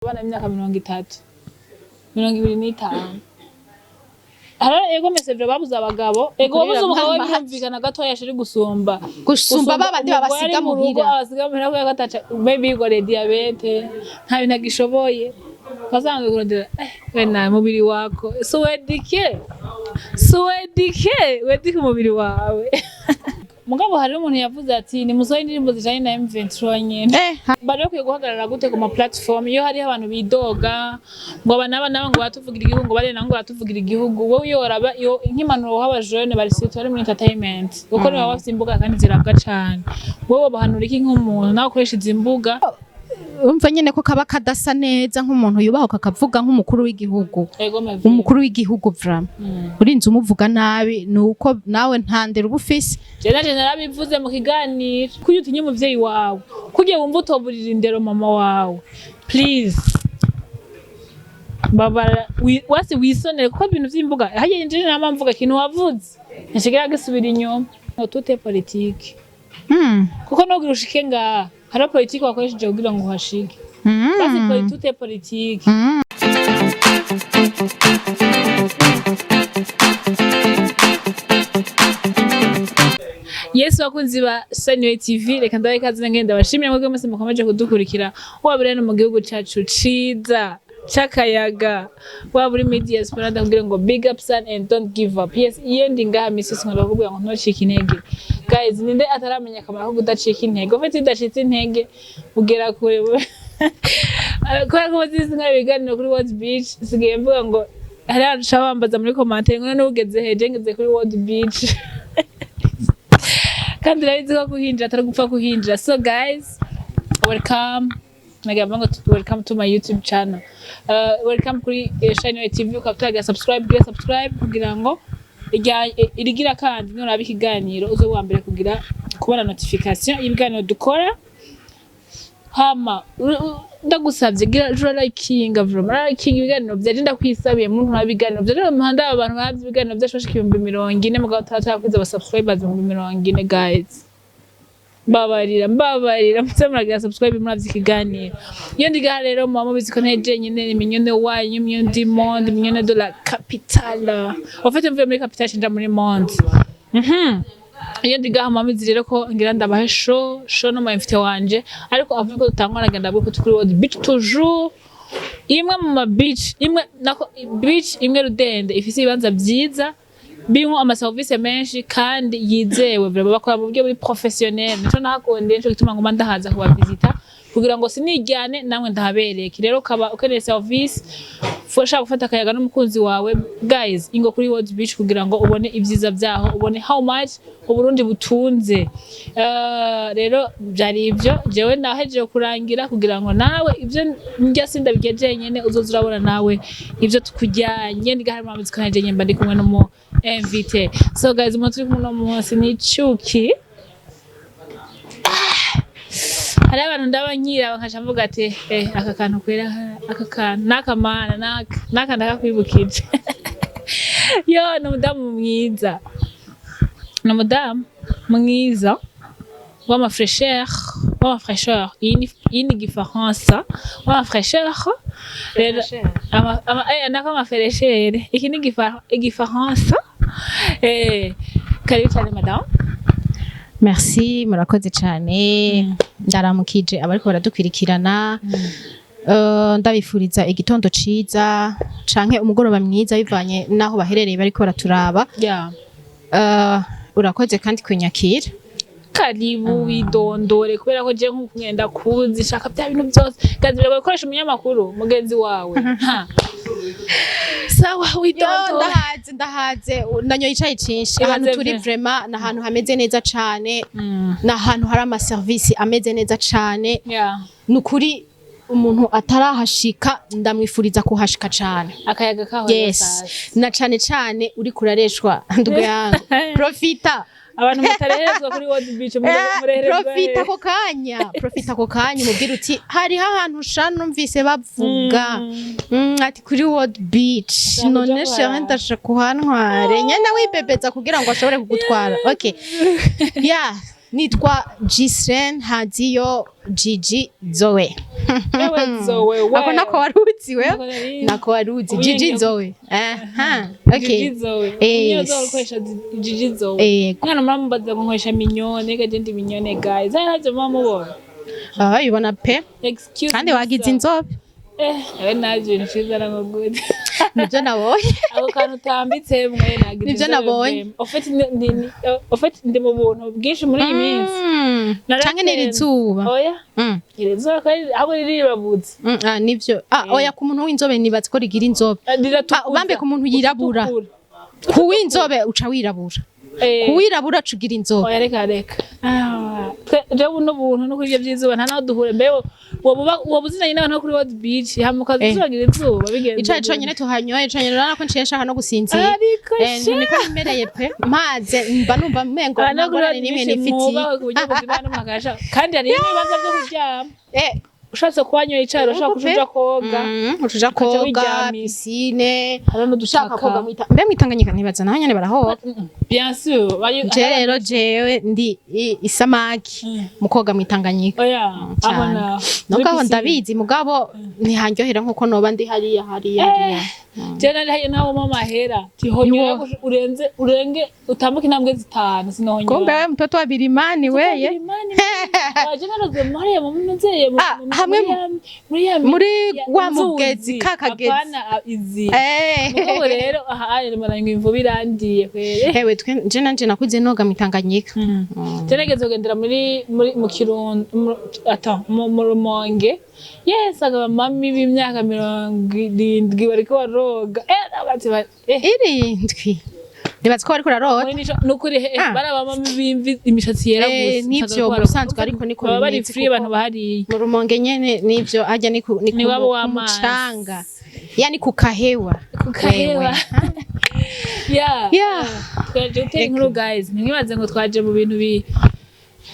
Abana b'imyaka 30, 25. Haro ego mesevre babuze abagabo, ego babuze umugabo we, birumvikana gatoya ashiri gusumba gusumba babandi umugore babasiga ari mu rugo, muhira. Abasiga muhira kubera ko ataca, maybe yigoreye diabète, nta bintu agishoboye, ukasanga kurondera we na mubiri wako suwedike suwedike wedike umubiri wawe. Mugabo hariho umuntu yavuze ati nimusohore indirimbo zijanye na M23 nyene. Bari bakwiye guhagarara gute ku ma platform iyo hariho abantu bidoga ngo aba n'aba n'aba, ngo baratuvugira igihugu, ngo bariya nabo ngo baratuvugira igihugu? Wowe iyo waraba iyo nk'impanuro woha abajene bari surtout bari muri entertainment, kuko nibo baba bafite imbuga kandi zirabwa cane, wowe wobahanura iki nk'umuntu nawe ukoresha izi mbuga? Umva nyene ko kaba kadasa neza nk'umuntu yubahuka akavuga nk'umukuru w'igihugu. Ego mevi. Umukuru w'igihugu vraiment, urinze umuvuga nabi ni uko nawe nta ndero uba ufise. Je naje narabivuze mu kiganiro, kugira utinye umuvyeyi wawe, kugira wumve utoburira indero mama wawe, please babara wasi wisonere, kuko ibintu vy'imbuga harya nje nama mvuga ikintu wavuze ntikigera gisubira inyuma. Ngo tout est politique, kuko nogira ushike ngaha hariho politike wakoresheje kugira ngo uhashike. Basi tout est politique. Yesu, bakunzi ba Sunway TV, reka ndabahe ikaze, ngenda bashimire mwebwe mwese mukomeje kudukurikira, waba uri hano mu gihugu cacu ciza c'akayaga, waba uri muri diaspora, ndakubwira ngo big up son and don't give up. Yes, iyo ndi ngaha misi yose nkunda kukubwira ngo ntucike intege. Guys, ninde ataramenya akamaro ko kudacika intege? Ufite udacitse intege ugera kure. Kubera ko muzizi nkora ibiganiro kuri World Beach, sigaye mvuga ngo hari ahantu ushaka bambaza muri commentaire ngo none ugeze heje? Ngeze kuri World Beach, kandi urabizi ko kuhinjira atari gupfa kuhinjira. So guys, welcome, nagira ngo welcome to my YouTube channel, welcome kuri Shine TV. Ukaba utagira subscribe, gira subscribe kugira ngo irigira kandi nuraba ikiganiro uze wa mbere kugira kubona notification y'ibiganiro dukora. Hama ndagusavye gira jura likinga, vraiment likinga ibiganiro vyaje, ndakwisabiye muntu uraba ibiganiro vyaje mu muhanda. Abantu baravye ibiganiro vyacu bashika 40,000, mugabo turakwiza aba subscribers 40,000. Guys, mbabarira, mbabarira, muze muragira subscribe muravye ikiganiro. Iyo ndi ngaha rero muba mubizi ko nteje nyene mignonne wanyu, mignonne du monde, mignonne de la capitale. En fait mvuye muri capitale nja muri monde. Iyo ndi ngaha muba mubizi rero ko ngira ndabahe show show no mu invité wanje, ariko avuye ko dutangwa nagenda bwo kuri World Beach toujours, imwe mu ma beach, imwe nako beach imwe rudende ifise ibibanza vyiza birimo amaserivisi menshi kandi yizewe. Vraiment bakora mu buryo buri professionnel, nico nahakundiye, nico gituma nguma ndahaza kubavisita kugira ngo sinijyane namwe ndahabereke. Rero ukaba ukeneye service, ushaka gufata akayaga n'umukunzi wawe, guys, ingo kuri World Beach kugira ngo ubone ibyiza byaho, ubone how much Uburundi butunze. Rero byari ibyo jewe nahejeje kurangira kugira ngo nawe ibyo njya sindabirya jenyene, uzoza urabona nawe ibyo tukujyanye. Ndigahari murabizi ko naje nyemba ndi kumwe n'umu invité. So guys, umuntu turi kumwe uno munsi ni Cuki. Hari abantu ndaba nkiraba nkaca mvuga ati aka kantu kwera, aka kantu n'akamana naka naka ndakakwibukije. Yo, ni umudamu mwiza, ni umudamu mwiza w'amafraîcheur, w'amafraîcheur. Iyi ni igifaransa, w'amafraîcheur. Rero nako amafraîcheur, iki ni igifaransa. Karibu cyane, madame. Merci, murakoze cyane. Ndaramukije abariko baradukwirikirana. Ndabifuriza igitondo ciza canke umugoroba mwiza bivanye n'aho baherereye bariko baraturaba. Urakoze kandi kunyakira. Karibu, widondore, kubera ko je nkuko ngenda kuzi shaka bya bintu byose kazi biragoye gukoresha umunyamakuru mugenzi wawe. Ha, sawa, widondore. Ndahaze, ndahaze, nanyoye icayi cinshi. Ahantu Ibaze turi ve. vraiment ni ahantu hameze neza cane, ni ahantu hari amaserivisi ameze neza cane. Ni ukuri umuntu atarahashika ndamwifuriza kuhashika cane. Akayaga kaho rero. Yes. Sasa. Na cane cane uriko urareshwa, ndugu yangu, profita. Abantu mutareherezwa kuri World Beach, mureherezwa Profita he? Ako kanya, profita ako kanya, umubwira uti hariho ahantu sha numvise bavuga ati kuri World Beach. Ushaka None kuja chérie, kuharaba. Ndashaka kuhantware nyene wibebeza kugira ngo ashobore kugutwara. Okay, yeah. Nitwa Gislaine Haziyo Gigi Zoe. Ewe Zoe, we. Ako nako waruzi wewe? Nako nari- Nako waruzi. Ubu Gigi nyene- Zoe. Aha, okay. Gigi Zoe. Yes. Umunye ukoresha Gigi Zoe. Yego. Mwana muramubaza ngo nkoresha mignone, gaje ndi mignone guys. Ari ntavyo muba mubona. Baba babibona pe. Excuse Kandi me, wagize sir. inzobe. Eh, ewe navyo ibintu vyiza n'amagude. Nibyo nabonye. Ako kantu utambitse mwe nagize Nivyo inzobe nabonye. vraiment. En fait, en fait, ndi mu buntu bwinshi muri iyi minsi. Canke ni iri zuba? Oya, iri zuba ko ahubwo riribabutse. Ah, nivyo. Ah, oya, ku muntu w'inzobe nibaza ko rigira inzobe. Riratukuza. Ah, ubambe ku muntu yirabura. Utukura. Ku w'inzobe uca wirabura. Ku wirabura uca ugira inzobe. Oya, reka reka. Ah, jewe buno buntu no kuri ivyo vy'izuba nta naho duhure. Mbe woba uzinanye n'abantu bo kuri World Beach hama ukaza uzubagira izuba bigenze Icayi gute? conyene tuhanyoye conyene, urabona ko nciye nshaka no gusinzira. Ariko sha. Niko nimereye pe, maze mba numva umengo Abantu nta bo kuri ngorane World n'imwe Beach nifitiye. mwubahe ku buryo buzima n'umwagasha, kandi hari n'ibibanza vyo kuryama. Ushatse kuhanyoye icayi, urashobora Yego pe. kuja uja koga. Ucuja Ukaca koga wiryamira. piscine. Hariho Ushaka n'udutaka. koga mwita mbe mwitanganyika, ntibaza naho nyene barahoga. Bien sûr. Je rero jewe ndi isamaki mu koga mwitanganyika. Oya, aho Cane. naho. Nuko Muri aho piscine. ndabizi, mugabo ntihanryohera nkuko noba ndi hariya hariya hariya. Je nari hariya naho mu mahera tihonyora urenze urenge utambuka intambwe zitanu sinohonyora. Kumbe we mtoto wa birimani weye. Waje naroze hariya mu muzeye Ah, hamwe muri ya muri wa mugezi, ka kagezi. Apana, ah, izi. Eh. Mugabo rero aha ari maranywa imvubu irandiye kwere. Ewe, twe je nanje nakuze noga mwitanganyika. Je nageze kugendera muri mu Kirundo, attends, mu Rumonge, yes, abamami b'imyaka 70 bariko baroga, bati 70 nibaza ko bariko bararota. Muri nico nukuri Ah. bari abamami b'imvi, imishatsi yera gusa. Nivyo, usanga bariko musanzwe ariko niko baba bari bimeze free kuko abantu bahariye. Mu Rumonge nyene nivyo, harya ni Ni wabo ku w'amazi. mucanga, yani ku kahewa. Ku kahewa. Wewe. Yeah. Twaje gutera inkuru guys, ntimwibaze ngo twaje mu bintu bi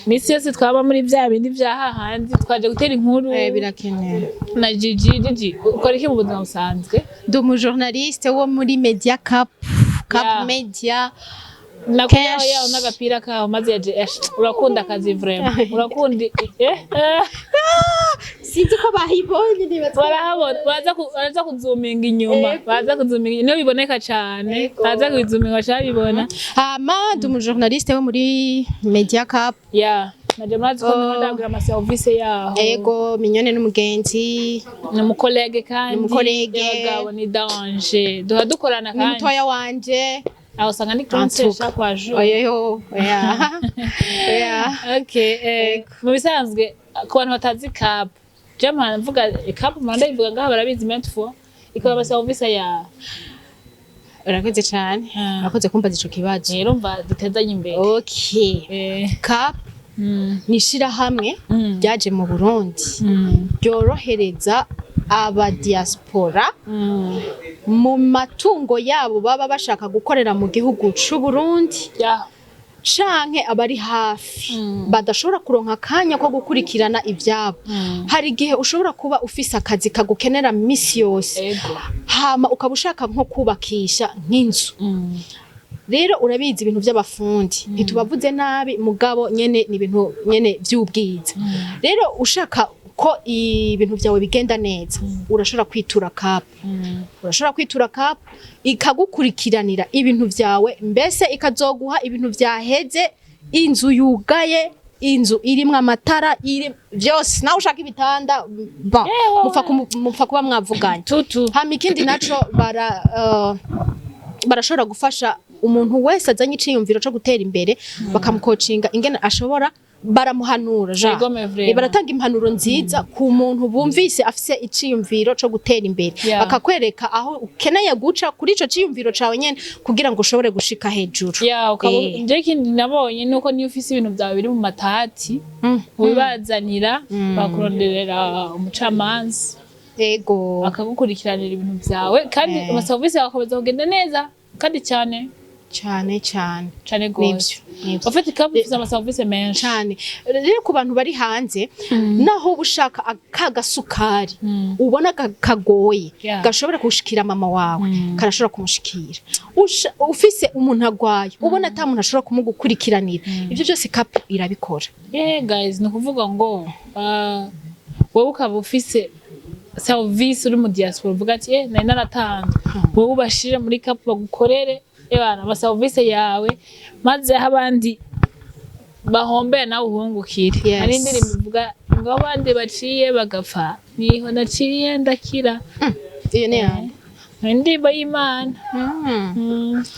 misi yose twaba muri bya bindi vya hahandi. Twaje gutera inkuru Birakenewe. na Gigi. Gigi, ukora iki mu buzima busanzwe? Ndi umujournaliste wo muri Media Cup, Cup Media. Nakuyaho Kenshi. yaho n'agapira kaho maze yaje urakunda akazi vraiment, urakunda Sinzi ko bahibonye, nibaza. Barahabona, baza kuzuminga inyuma. Baza kuzuminga niyo biboneka cane. Baza kuzuminga bacabibona. Hama ndi umujournaliste wo muri Media Cup. Yeah, naje murazi ko ndimo ndabwira amaserivisi yaho. Ego, Mignone n'umugenzi. Ni umucollègue kandi. Ni umucollègue. Y'abagabo ni danger, duha dukorana Ni kandi. mutoya wanje. Aho usanga ni grande Antuka. sœur kwa jour. Oyoyo, oya oya. Okay, mu bisanzwe ku bantu batazi cap, je mpora mvuga cap, mpora ndayivuga ngaha, barabizi maintes fois ikora amaserivisi ya Urakoze cane. Ah. Urakoze kumbaza ico kibazo. Rero mva dutezanye imbere. Okay. Cup ni ishirahamwe ryaje mu Burundi ryorohereza abadiaspora mu matungo yabo baba bashaka gukorera mu gihugu c'u Burundi canke abari hafi badashobora kuronka akanya ko gukurikirana ivyabo. Hari igihe ushobora kuba ufise akazi kagukenera misi yose, hama ukaba ushaka nko kubakisha nk'inzu. Rero urabizi ibintu by'abafundi, ntitubavuze nabi, mugabo nyene ni ibintu nyene vy'ubwiza. Rero ushaka ko ibintu byawe bigenda neza, urashobora kwitura CAP. Urashobora kwitura CAP ikagukurikiranira ibintu vyawe, mbese ikazoguha ibintu vyaheze, inzu yugaye, inzu irimwo amatara, iri vyose, nawe ushaka ibitanda ba mupfa kuba mwavuganye. Tutu. Hama ikindi naco, barashobora gufasha umuntu wese azanye iciyumviro co gutera imbere, bakamukocinga ingene ashobora, baramuhanura ja. Yego, vraiment. Baratanga impanuro nziza ku muntu bumvise afise iciyumviro co gutera imbere, bakakwereka aho ukeneye guca kuri ico ciyumviro cawe nyene kugira ngo ushobore gushika hejuru. Ya, ukaba nje ikindi nabonye nuko niyo ufise ibintu byawe biri mu matati, ubibazanira, bakuronderera umucamanza akagukurikiranira ibintu byawe, kandi amaserivisi yawe akomeza kugenda neza kandi cyane. Cyane cyane. Cane gose. Nivyo, nivyo. Ufite CAP, ifite amaserivisi menshi. Cyane. Rero ku bantu bari hanze, naho uba ushaka ka gasukari ubona kagoye gashobora gushikira mama wawe, karashobora kumushikira. Ufise umuntu agwaye, ubona ata muntu ashobora kumugukurikiranira, ibyo byose CAP irabikora. Yeah guys, ni ukuvuga ngo wowe ukaba ufise service uri mu diaspora, uvuga ati nari naratanzwe, wowe ubashire muri CAP bagukorere ebana amaserivisi yawe, maze aho abandi bahombera nawe uhungukire. Hari indirimbo ivuga ngo abandi baciye bagapfa, niho naciye ndakira. Iyo ni yande? Ni indirimbo y'Imana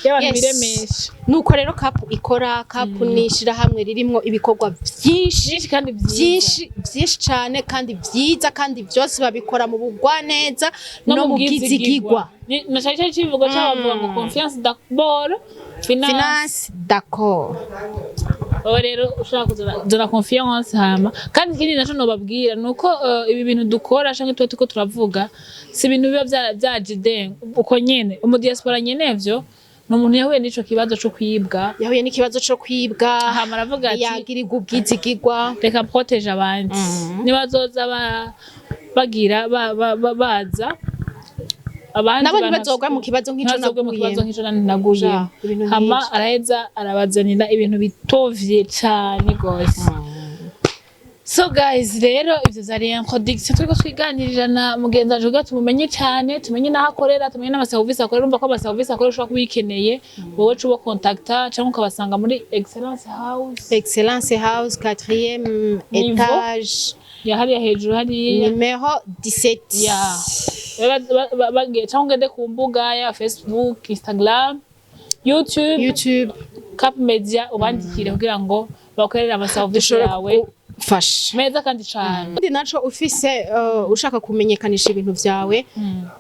y'abantu biremesha. Nuko rero CAP ikora. CAP ni ishirahamwe ririmwo ibikorwa byinshi, byinshi kandi vyiza. Byinshi byinshi cyane kandi byiza, kandi byose babikora mu bugwaneza no mu bwizigigwa. Na cyari cyari kivugo cy'abavuga ngo confiance d'abord, finance. Finance, d'accord. Wowe rero ushaka kuzana zana confiance. Hama kandi ikindi naco nobabwira ni uko ibi bintu dukora canke tuba turiko turavuga si ibintu biba vyaje de uko nyene. Umudiaspora nyene vyo ni umuntu yahuye n'ico kibazo co kwibwa. Yahuye n'ikibazo co kwibwa. Hama aravuga ati yagirirwa ubwizigigwa. Reka protéger abandi nibazoza bagira baza abandi Nabo bantu ntibazogwa mu kibazo nk'ico ntibazogwe mu kibazo naguyemo. nk'ico nanje naguyemo. Ja, ibintu Hama nk'ivyo. araheza arabazanira ibintu bitovye cane gose. So guys, rero ivyo zari introduction turiko twiganirira na mugenzi wanje kugira tumumenye cane, tumenye n'aho akorera, tumenye n'amaserivisi akorera. Urumva ko amaserivisi akorera ushobora kuba uyikeneye, wowe uca uba contacta canke ukabasanga muri Excellence House. Excellence House, quatrième Niveau. étage. Ya hariya hejuru hariya. Numéro 17. Ya. Bagiye canke ugende ku mbuga ya Facebook, Instagram, YouTube, YouTube. Cap Media, ubandikire kugira ngo bakorere amaserivisi Dushobora yawe kugufasha meza kandi cane. Kandi naco ufise ushaka kumenyekanisha ibintu vyawe,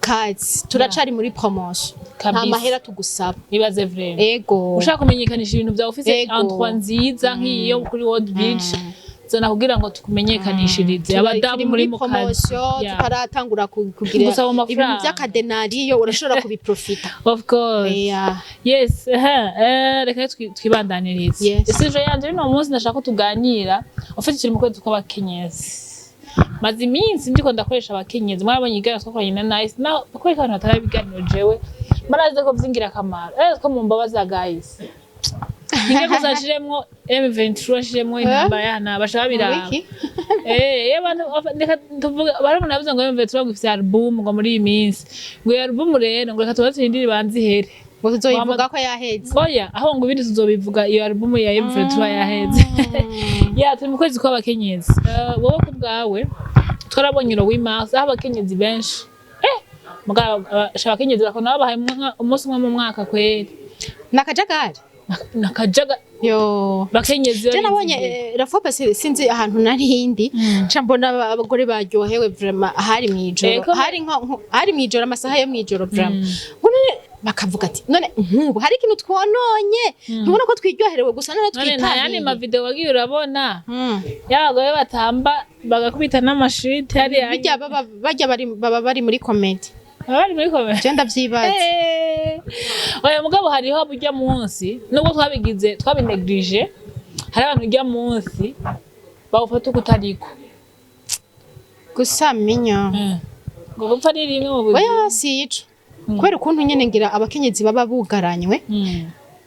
kazi turacari muri promotion, nta Kabisa. mahera tugusaba. Ibaze vraiment. Ego. Ushaka kumenyekanisha ibintu vyawe, ufise Ego. endroit nziza nk'iyo kuri World Beach, zana kugira ngo tukumenyekanishirize. Abadamu Turi muri mu kazi. promotion. Tutaratangura kugira Gusaba amafaranga. ibintu vy'akadenariyo, urashobora kubiprofita. Of course. Yes, reka twibandanirize. Ese ejo yanje rino munsi ndashaka ko tuganira. Ufite turi mu kwezi kw'abakenyezi, maze iminsi ndiko ndakoresha abakenyezi. Mwarabonye ikiganiro twakoranye na Nice, naho kubera ko abantu batari ibiganiro, jewe murazi ko vy'ingirakamaro. Ko mumbabaza guys, ninge kuza nshiremwo M23, nshiremwo intambara yana bashaka biraba. Wiki? Iyo abantu reka tuvuge, barabona bavuze ngo M23 ngo ifise album ngo muri iyi minsi, ngo iyo album rero ngo reka tubaze turindire ibanze ihere. Ngo tuzoyivuga ko yaheze. Oya, aho ngo ibindi tuzobivuga iyo album ya M23 yaheze. Ya, turi mu kwezi kw'abakenyezi. Wowe ku bwawe, twarabonye uro w'Mars aho abakenyezi benshi mugabo abakenyezi bakona babahaye umunsi umwe mu mwaka kweri. Nakajagari. Nakajaga. Yo. Bakenyezi Je nabonye rafopa, sinzi ahantu narindi, nca mbona abagore baryohewe vraiment, hari mwijoro. Hari nko hari mwijoro, amasaha yo mwijoro vraiment. Ngo none bakavuga ati none nk'ubu hari ikintu twononye? Ntubona ko twiryoherewe gusa? None None nta yandi twitahiye. mavideo wagiye urabona y'abagore batamba bagakubita n'amashiti hariya? Bijya baba bajya bari baba bari muri comédie. Baba bari muri comédie. Je ndavyibaza. Oya, mugabo hariho burya munsi nubwo twabigize twabinegirije, hari abantu urya munsi bawufata uko utariko. Gusa minyo. Ngo gupfa ni rimwe mu buzima. Oya, si ico, kubera ukuntu nyene ngira abakenyezi baba bugaranywe.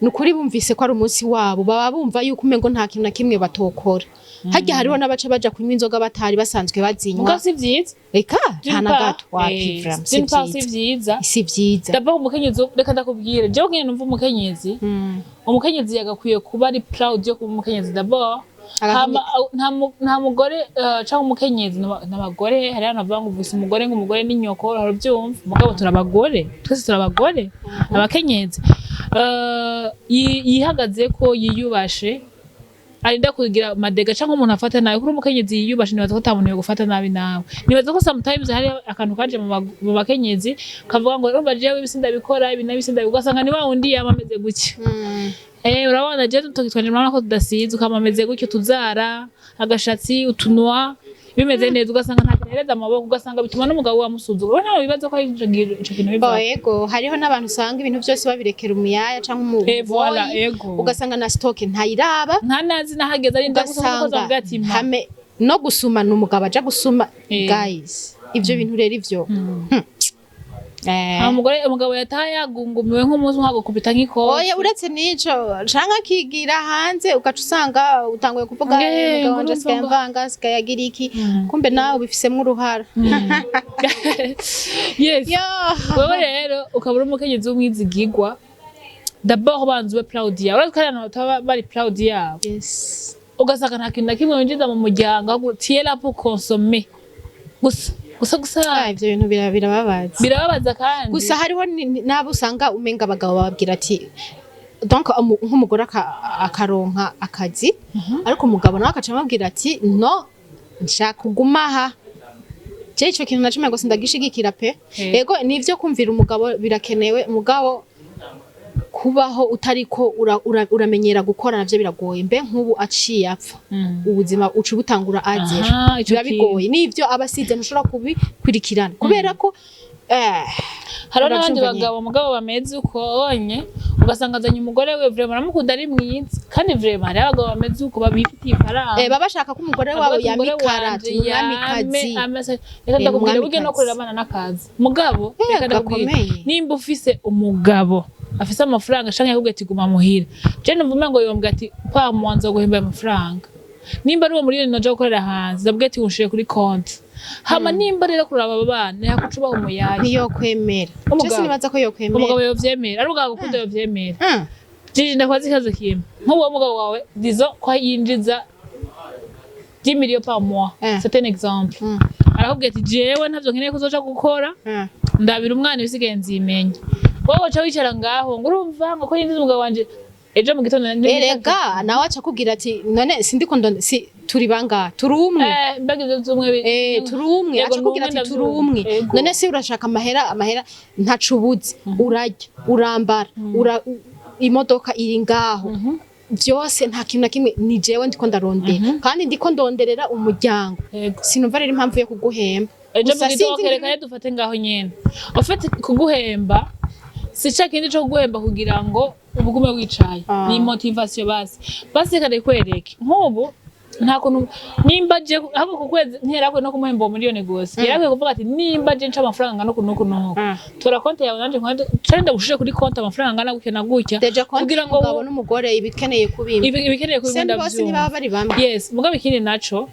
Ni ukuri, bumvise ko ari umunsi wabo, baba bumva yuko umengo nta kintu na kimwe batokora. Harya hariho n'abaca baja kunywa inzoga batari basanzwe bazinywa. Mugabo si vyiza. Eka, nta na gato, wapi vraiment, si D'une part si vyiza. vyiza. Si vyiza. D'abord umukenyezi, reka ndakubwire, jewe nyene numva umukenyezi, umukenyezi yagakwiye kuba ari proud yo kuba umukenyezi d'abord. Hama nta mugore canke umukenyezi n'abagore, hari abantu bavuga ngo uvise umugore, ngo umugore ni nyoko, urabyumva. Mugabo turabagore, twese turabagore. Abakenyezi yihagaze ko yiyubashe, arinda kugira madega canke umuntu afata nabi. Kuri umukenyezi yiyubashe, nibaza ko ata muntu yogufata nabi. Nawe nibaza ko sometimes hari akantu kaje mu bakenyezi kavuga ngo urumva jewe ibi sindabikora, ibi nabi sindabikora, ugasanga ni wa wundi yama ameze gutya. Urabona je tutogitwanje, murabona ko tudasize, ukama ameze gutyo, tuzara agashatsi, utunwa. Bimeze neza, ugasanga nta kintu ahereza amaboko, ugasanga bituma n'umugabo we amusuzugura. Ntawe bibaza ko ari ico kintu Bo, biva. ego, hariho n'abantu usanga ibintu byose babirekera umuyaya canke Eh, voilà, umuboyi, ego. ugasanga na stock ntayiraba. Nta nazi nahageze, ari gusa umukozi Ugasanga avuga ati mpa. Hame no gusuma ni umugabo aja gusuma. Guys, ivyo bintu rero ivyo. Nta mugore, umugabo yataha yagungumiwe nk'umunsi umwe agukubita nk'ikofi. Oya, uretse n'ico, canke akigira hanze, ugaca usanga utanguye kuvuga: "Umugabo wanje Ngo asigaye urumva ngo- amvanga, asigaye agira iki." Kumbe nawe ubifisemwo uruhara. Yes. Yo. Wewe rero ukaba uri umukenyezi w'umwizigigwa, d'abord banza ube proud yawe. Urazi ko hari abantu bataba bari proud yabo. Ugasanga nta kintu na kimwe winjiza mu muryango, ahubwo tu es là pour consommer gusa gusa gusa. Ah, ivyo bintu birababaza. Birababaza kandi. Gusa hariho n'abo usanga umenga abagabo bababwira ati, donc nk'umugore akaronka akazi, ariko umugabo nawe akaca amubwira ati: "No, nshaka kuguma aha." Je ico kintu naco umengo sindagishigikira pe. Ego, nivyo, kumvira umugabo birakenewe, umugabo kubaho utariko uramenyera gukora navyo biragoye. Mbe nk'ubu aciye apfa, ubuzima uca ubutangura à zéro. Aha, ico Biba bigoye, n'ivyo aba asize ntushobora kubikurikirana kubera ko Hariho n'abandi uravyumva nyene. bagabo mugabo bameze uko onye, ugasanga azanye umugore we, vraiment aramukunda, ari mwiza, kandi vraiment hariho abagabo bameze uko babifitiye ifaranga. Baba bashaka ko umugore wabo Avuga ati, "Umugore yamikara wanje ati umwamikazi. yame reka ndakubwira, burya no Umwamikazi. kurera abana n'akazi mugabo. Reka ndakubwira, Gakomeye. nimba ufise umugabo afise amafaranga canke yakubwiye ati guma muhira, je numva umengo yombwira ati kwa mwanzo guhemba ayo mafaranga, nimba ari uwo miliyoni noja gukorera hanze, ndabwira ati unshire kuri konti. Hama nimba rero kuraba aba bana yakuca ubaha umuyaye. Ntiyokwemera. Umugabo. Je sinibaza ko yokwemera. Umugabo yovyemera, ari umugabo agukunda yovyemera. Jiji, ndakwaza ikibazo kimwe. Nk'uwo mugabo wawe, disons ko yinjiza 10 millions par mois, c'est un exemple, arakubwira ati jewe ntavyo nkeneye kuzoja gukora, ndabira umwana, ibisigaye nzimenya. Wowe waca wicara ngaho ngo urumva ngo ko yinjiza umugabo wanje ejo mu gitondo Erega nawe aca akubwira ati none sindiko si turi bangahe, turi umwe. Eh, mbega ivyo vy'umwe Eh, turi umwe. Yego, Aca akubwira ni umwe, ati turi ndavyumva. umwe. Yego. None se urashaka amahera? Amahera ntaco ubuze, urarya, urambara, imodoka iri ngaho, byose, nta kintu na kimwe. Ni jewe ndiko ndarondera kandi ndiko ndonderera umuryango. Sinumva rero impamvu yo kuguhemba. Ejo Gusa mu gitondo sinzi reka rero dufate ngaho nyene ufite kuguhemba, si ca kindi co kuguhemba kugira ngo ubugume wicaye. Ni motivation. Basi basi, reka ndikwereke nk'ubu nta kuntu nimba je ahubwo ku kwezi ntiyarakwiye no kumuhemba uwo miliyoni gusa, yarakwiye kuvuga ati nimba je nca amafaranga angana uku n'uku n'uku, tora konti yawe nanje canke ndagushire kuri konti amafaranga angana gutya na gutya. Déjà konti Kugira ngo y'umugabo n'umugore ibikeneye kubimba. Ibikeneye Se kubimba. bose ntibaba bari bamwe. Yes, mugabo ikindi naco,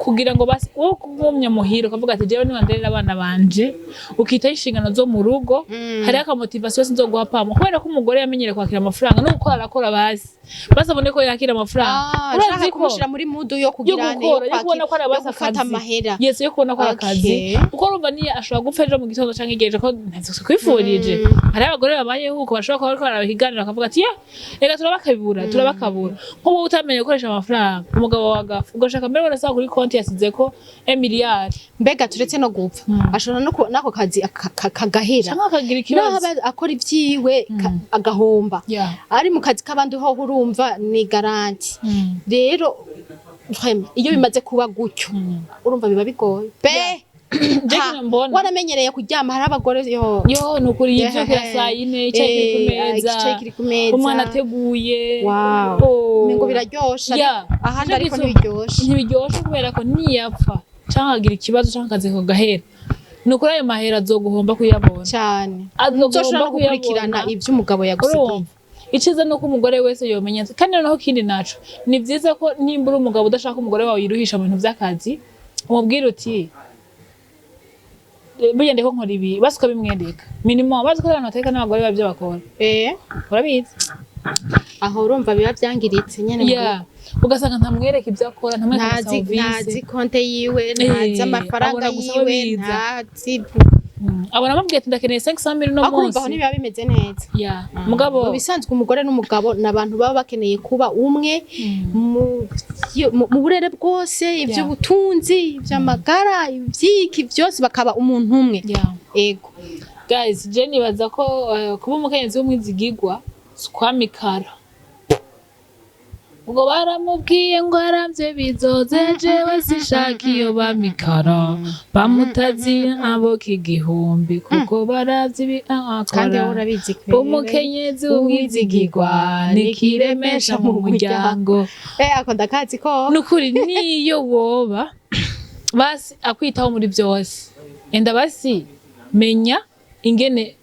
kugira ngo basi wowe kugumya muhira ukavuga ati jewe niba nderera abana banje, ukitaho inshingano zo mu rugo, hariho aka motivation sinzoguha pamo, kubera ko umugore yamenyereye kwakira amafaranga no gukora arakora, basi basi abone ko yakira amafaranga. Ah, Urazi nshaka ko kumushira muri mood yo yo kugira gukora, yo kubona ko yo arabasa gufata akazi. amahera. Yes, yo kubona ko ari akazi, kuko urumva niyo ashobora gupfa ejo mu gitondo canke igihe ko ntavyo kwifurije. Hariho abagore babayeho uko bashobora kuba bariko barabiganira bakavuga ati ya reka turabakabura, turabakabura. Nk'ubu utamenye gukoresha amafaranga, umugabo wawe agapfa, ugashaka mbere warasanga kuri konti yasizeko miliyari. Mbega turetse no gupfa, ashobora no n'ako kazi kagahera. Canke akagira Naho ikibazo. aba akora ivyiwe agahomba, ari mu kazi k'abandi ho urumva ni garantie. Rero vraiment, iyo bimaze kuba gutyo, urumva biba bigoye pe. Je Ha, kintu mbona waramenyereye kuryama, hari abagore yo yo ni ukuri yivyukira saa yine, icayi kiri ku meza, icayi kiri ku meza. Umwana ateguye. Wow. Oh. Umengo biraryoshe. Ahandi Nico ariko gituma ntibiryoshe. Ntibiryoshe kubera ko niyapfa canke akagira ikibazo canke akazi kagahera, ni ukuri ayo mahera azoguhomba kuyabona. Cyane. Azoguhomba Uzoshobora no gukurikirana kuyabona. ivyo umugabo yagusigiye. Urumva iciza ni uko umugore wese yomenya. Kandi noneho ikindi naco, ni vyiza ko nimba uri umugabo udashaka umugore wawe yiruhisha mu bintu vy'akazi, umubwire uti "Eh, burya ndiko nkora ibi", basi ukabimwereka minimum. Bazi ko abantu bateka n'abagore bavyo bakora. Urabizi. Aho urumva biba vyangiritse nyene mu Yeah. Ugasanga ntamwereka ibyo akora, ntamwereka Ntazi, ntazi amaserivisi. konte yiwe, ntazi amafaranga Abona gusa aho yiwe, biza. ntazi. Abona amubwiye ati ndakeneye 500 mille uno Ariko urumva aho munsi. ntibiba bimeze neza. Yeah. Mugabo Mu bisanzwe umugore n'umugabo ni abantu baba bakeneye kuba umwe mu burere bwose, iby'ubutunzi, iby'amagara, iby'iki byose, bakaba umuntu umwe. Ego. Guys, je nibaza ko kuba umukenyezi w'umwizigigwa si ukwamikara. Ubwo baramubwiye ngo aramvye bizoze, jewe sinshaka iyo bamikara bamutazi aboka igihumbi, kuko baravye ibi Kandi wowe akora. urabizi kwere. Umukenyezi w'umwizigirwa nikiremesha mu muryango. Eh, ako ndakazi ko. Nukuri niyo woba basi akwitaho muri byose, enda basi menya ingene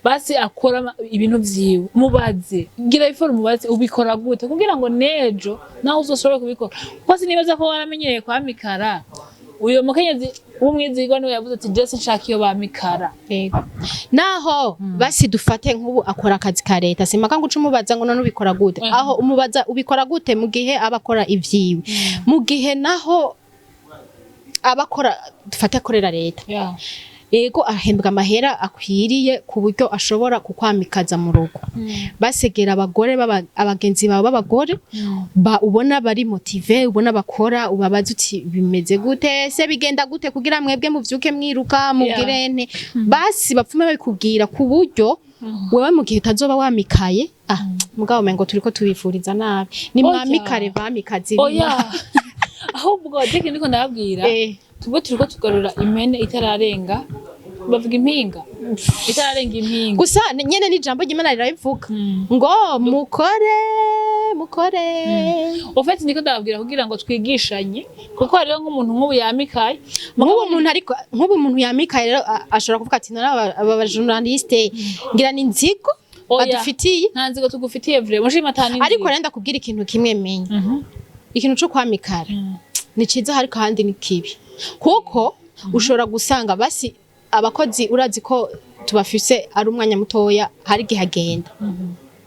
basi akora ibintu vyiwe, mubaze, gira iforo, mubaze ubikora gute, kugira ngo nejo nawe uzoshobore kubikora, kuko sinibaza ko waramenyereye kwamikara. Uyo mukenyezi w'umwizigwa niwe yavuze ati: "Jese nshaka iyo bamikara." Yego. Naho basi dufate nk'ubu akora akazi ka leta, simpaka ngo uce umubaza ngo none ubikora gute. Aho umubaza ubikora gute mu gihe aba akora ivyiwe, mu gihe naho aba akora, dufate akorera leta, yego ahembwa amahera akwiriye ku buryo ashobora kukwamikaza mu rugo. Basegera abagore abagenzi bawe b'abagore ba ubona bari motivés, ubona bakora, ubabaza uti: "Bimeze gute se, bigenda gute kugira mwebwe muvyuke mwiruka mugire nte?" Basi bapfume babikubwira ku buryo wewe mu gihe utazoba wamikaye. Ah, mugabo mengo turiko tubifuriza nabi. Ni Oya. mwamikare, bamikazi. Oya, ahubwo jeke ndiko ndababwira, tubwo turiko tugarura impene itararenga, bavuga impinga, itararenga impinga. Gusa nyene n'ijambo ry'Imana rirabivuga ngo mukore, mukore. Au fait ndiko ndababwira kugira ngo twigishanye, kuko hariho nk'umuntu nk'ubu yamikaye. Nk'ubu umuntu, ariko nk'ubu umuntu yamikaye rero ashobora kuvuga ati: "None aba journaliste ngira ni inzigo Oya. badufitiye." Nta nzigo tugufitiye vraiment, mushima atani. Ariko rero ndakubwira ikintu kimwe menya: ikintu co kwamikara ni ciza, ariko ahandi ni kibi, kuko ushobora gusanga basi abakozi urazi ko tubafise ari umwanya mutoya, hari igihe agenda.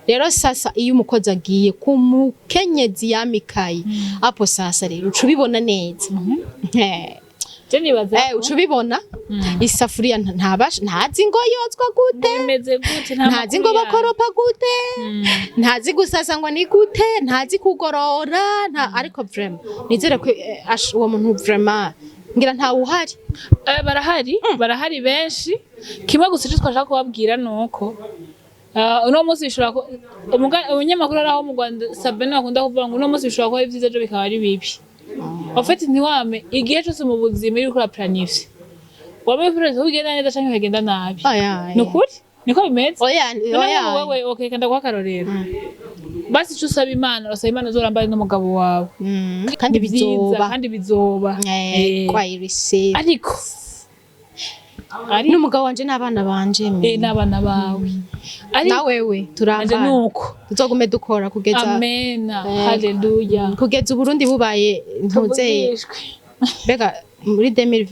Rero sasa iyo umukozi agiye ku mukenyezi yamikaye, apo sasa rero uca ubibona neza. Je nibaza Uca ubibona isafuriya ntazi ngo yozwa gute, bimeze gute, nta ntazi ngo makuru yayo. Bakoropa gute, ntazi gusasa ngo ni gute, ntazi kugorora, nta. Ariko vraiment nizere ko uwo muntu vraiment ngira ntawe uhari. Barahari, barahari benshi. Kimwe gusa icyo twashaka kubabwira ni uko uno munsi bishobora umunyamakuru ari aho mu Rwanda, Sabine, akunda kuvuga ngo uno munsi bishobora kuba ari byiza, ejo bikaba ari bibi. En fait ntiwame igihe cyose mu buzima iyo uriko uraplanifier, wame planifier ko bigenda neza canke bikagenda nabi. Oya. Ni ukuri niko bimeze. Oya. None Oya. nk'ubu wewe, okay, kanda guha akarorero. Basi ico usaba Imana, urasaba Imana uzorambane n'umugabo wawe. Kandi Ni vyiza, bizoba. Kandi bizoba. Kwa irise. Ariko ari N'umugabo wanje n'abana banje. N'abana bawe. Ariko Na wewe nanje turambana. Nuko Tuzogume dukora kugeza amena, haleluya. Kugeza Uburundi bubaye ntuzeye. Tuvugishwe. Mbega muri 2000,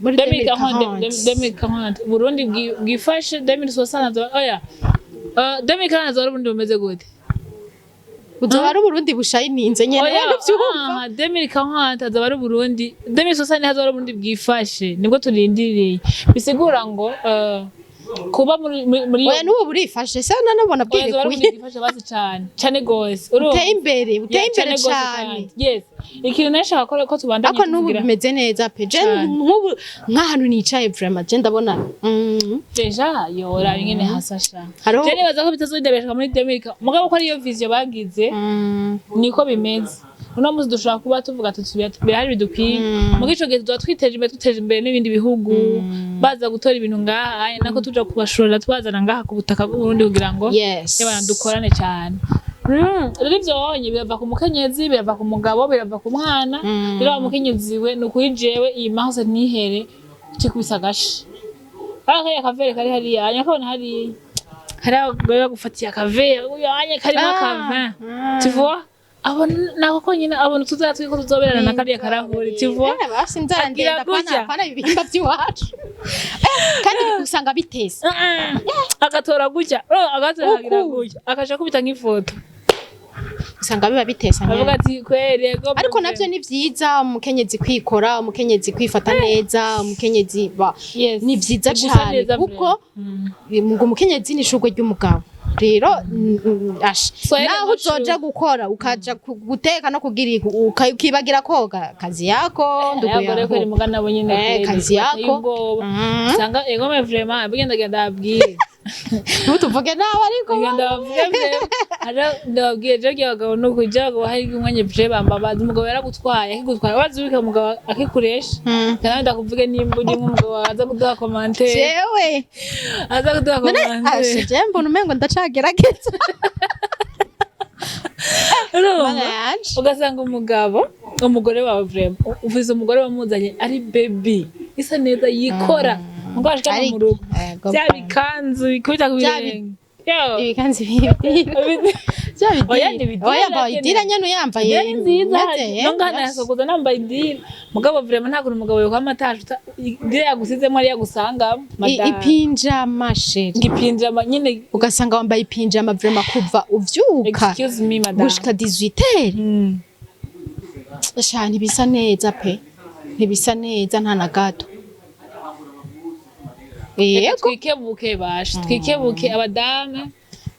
muri 2040. 2040. 2040 Burundi bwifashe, 2060, oya, 2040 azaba ari Uburundi bumeze gute? Buzoba ari Uburundi bushayininze nyene. Oya. Ntuvyumva? Ah, 2040 azaba ari Uburundi, 2060 hazaba ari Uburundi bwifashe, nibwo turindiriye. Bisigura ngo kuba muri Oya, n'ubu burifashe se nanabona. Oya, azaba ari Bwirekuye. Uburundi bwifashe basi cane cane gose. Urumva? Buteye imbere, buteye Yeah, imbere cane gose. cane. Kandi. Yes, ikintu nashaka ko tubandanya Ariko n'ubu tuvugira. bimeze neza pe. Je Cane. nk'ubu nk'ahantu nicaye vraiment je ndabona Déjà yora ingene hasasha. Hariho- Je nibaza ko bitazodebeshwa muri 2000, mugabo ko ariyo vision bagize. Niko bimeze. Uno munsi dushobora kuba tuvuga tuti birahari bidukwiye, muga ico gihe tuzoba twiteje imbere, duteje imbere n'ibindi bihugu baza gutora ibintu ngaha aya, nako tuja kubashorera tubazana ngaha ku butaka bw'Uburundi kugira ngo y'abantu dukorane cyane. Rero ivyo wabonye birava ku mukenyezi, birava ku mugabo, birava ku mwana. Rero wa mukenyezi we, ni ukuri jewe iyi mahose ntihere cikubise agashi. Kariya kavere kari hariya nyakabona hariya, hari abagore bagufatiye akavere uyu anya karimo akavin, tu vois, abona nako konyine, abona tuzatwi ko tuzoberana na kariya karahuri, tu vois. Eh, basi inzara Agira ndenda pana gutya. Pana ibihimba by'iwacu. Kandi usanga bitese. Agatora gutya, agatora akagira Uku. gutya, akaja kubita nk'ifoto. Usanga biba bitesa nyene. Avuga ati: "Kweri yego." Ariko navyo ni vyiza, umukenyezi kwikora, umukenyezi kwifata neza, umukenyezi ba Yes. ni vyiza Gusa cane neza kuko vraiment. Ngo umukenyezi ni ishurwe ry'umugabo. Rero asha Soyez naho amashu. uzoja gukora, ukaja guteka no kugira ukibagira koga, kazi yako ndugu Abagore kweri yangu. muga nabo nyene Eh, kweri, kazi bateye yako. ubwoba. Usanga egome vraiment bigenda genda abwire. Ntutuvuge nabi ariko. Reka ndabavuge ndababwiye je abagabo nuko je abagabo hari umwanya je bambabaza. Umugabo yaragutwaye, akigutwara wazi ubika umugabo akikuresha. Kandi ndakuvuge nimba uri umugabo aza kuduha commentaire. Jewe? Aza kuduha None commentaire. ashe, je mbona umengo ndacagerageza. Urumva? Mana yanje. Ugasanga umugabo, umugore wawe, vraiment ufise umugore wamuzanye ari baby, isa neza, yikora ngo ashika no mu rugo, bya bikanzu bikubita ku Bya birenge. Yo. Ibikanzu bibiri bya. Oya, ni bidira. ibidira. Oya, ba idira nyene uyambaye. Idira ni nziza. Meze, No ngaha nasokoza nambaye idira, mugabo vraiment nta kuntu umugabo yokwama atashe idira yagusizemo ari yagusangamo, madame. Ipinjama, chérie. Ngipinjama nyine. Ugasanga wambaye ipinjama vraiment kuva uvyuka Excuse me, madame. gushika 18h. Sha, ntibisa neza pe, ntibisa neza nta na gato. Reka Yego. twikebuke basha, twikebuke abadame,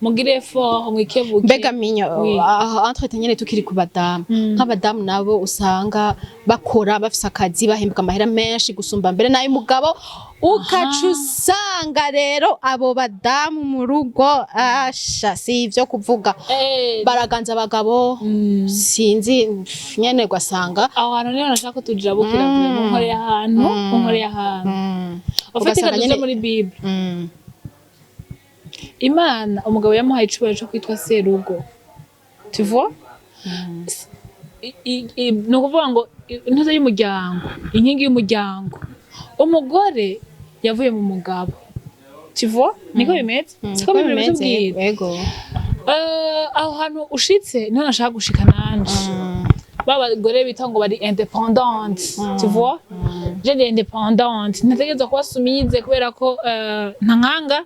mugire effort mwikebuke. Mbega minyo, Oui. ah, entre nyene tukiri ku badamu, nk'abadamu nabo usanga bakora, bafise akazi, bahembwa amahera menshi gusumba mbere nayo umugabo, ukaca usanga rero abo badamu mu rugo, asha, si ivyo kuvuga, baraganza abagabo, sinzi nyene, ugasanga Aho hantu niho nashaka ko tujabukira vuba, munkoreye ahantu, munkoreye ahantu. Ufite Ugasanga tuje muri Bible. Imana umugabo yamuhaye icubahiro co kwitwa serugo, tu vois? Ni ukuvuga ngo intuze y'umuryango, inkingi y'umuryango, umugore yavuye mu mugabo, tu vois? Niko bimeze, siko? Niko Bible bimeze. bitubwira. Yego. Aho hantu ushitse niho nashaka gushika nanje. Ba bagore bita ngo bari indépendante, tu vois? Je ndi indépendante, ntategerezwa kuba soumise kubera ko ntankanga